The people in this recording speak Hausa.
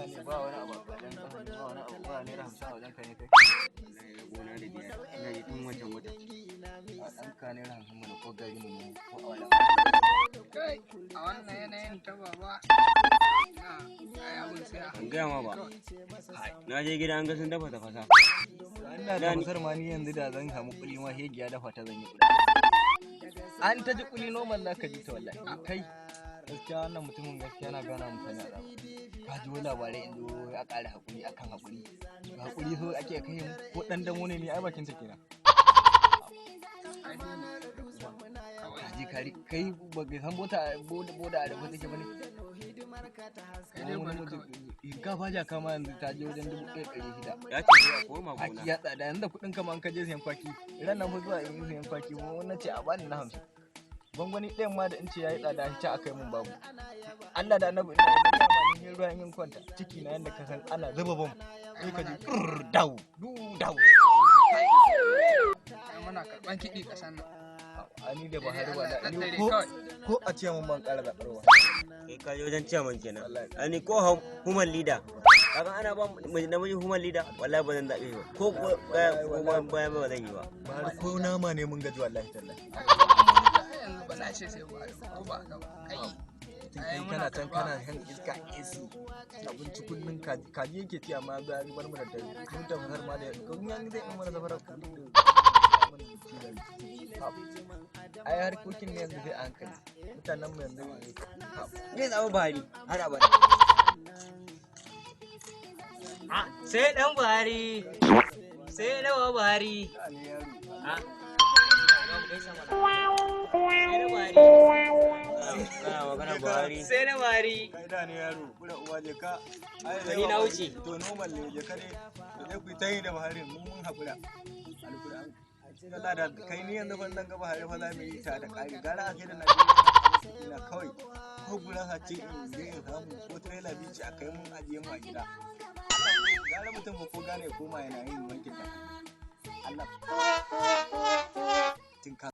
ne ba wani abu a dan kafa ne, ba wani abu, ba ₦50 a wajen ka ne kai. Wallahi rabona da biyar ina ji tun wancan wata. A ɗan ka ₦50 mana, ko gari mu ne ko awala. Kai, a wannan yanayin ta baba na, ai abun sai a Ban gaya ma ba. Na je gida an ga sun dafa tafasa. Allah da musar ma, ni yanzu da zan samu kuli ma, hegiya dafa ta zan yi kuli. An ta ji kuli normal za ka ji ta wallahi. Kai, gaskiya wannan mutumin gaskiya na gana mutane azaba. Ka ji wani labarai in zo a ƙara haƙuri akan haƙuri. Haƙuri so ake kai mu ko ɗan damo ne ni ai bakin sa kenan. Ai dole kawai. Ka ji kari kai ba ka san bota boda boda a rufe take bane. Kai dai bari kawai. Shinkafa jaka ma yanzu ta je wajen 1,600. Ya ce zai a koma Kwaki gona. ya tsada yanzu, da kuɗin kama an ka je sayan kwaki. Ran nan fa zuwa in yi sayan kwaki mu wannan ce a bani na 50. Gwangwani ɗayan ma da in ce yayi tsada shi aka yi mun babu. Allah da Annabi, ina yin dama ni ruwa in kwanta ciki na yanda ka san ana zuba bom. Sai ka ji ƙurr dawo du dawo. Ai muna karɓan kiɗi ƙasan nan. Ani da Buhari Allah wala ya ni kaddare ko kawai. Ko a ce mun ban ƙara zaɓar wa. Kai ka je wajen ciyaman kenan. Wallahi. Ani ko human leader. Kaga ana ba namiji human leader, wallahi ba zan zaɓe ba. Ko ko bayan ba zan yi ba. Buhari ko nama ne mun gaji wallahi tallahi. Ai yanzu ba za a ce sai Buhari ba, ko ba haka ba kai? Mutum Ai kai muna kana can karɓa. Kana kan iska AC, abinci kullun kaji kaji yake ci, amma za a bar mu da dare mun tafasar ma da kun yan zai yi mana safarar kuɗi da mana ci da ai harkokin ne yanzu sai a hankali mutanen mu yanzu. Zai zaɓi Buhari har abada. Sai dan Buhari, sai nawa Buhari. Ah, sai na Buhari. Kana magana Buhari. Sai na Buhari. Kai da ne yaro kura uwa, je ka. Ni na wuce. To, normal ne, je ka ne da ku ta yi da Buhari, mu mun haƙura alƙur'an. Allah da kai ni yanzu ban zan ga Buhari fa za mu yi ta da ƙari, gara a kai da Najeriya ina kawai ko gurasa ce in je in samu ko trailer biyu ce a kai mun ajiye mu a gida. Gara mutum fa ko gane ya koma yana yin wankin takalmi. Allah tun ka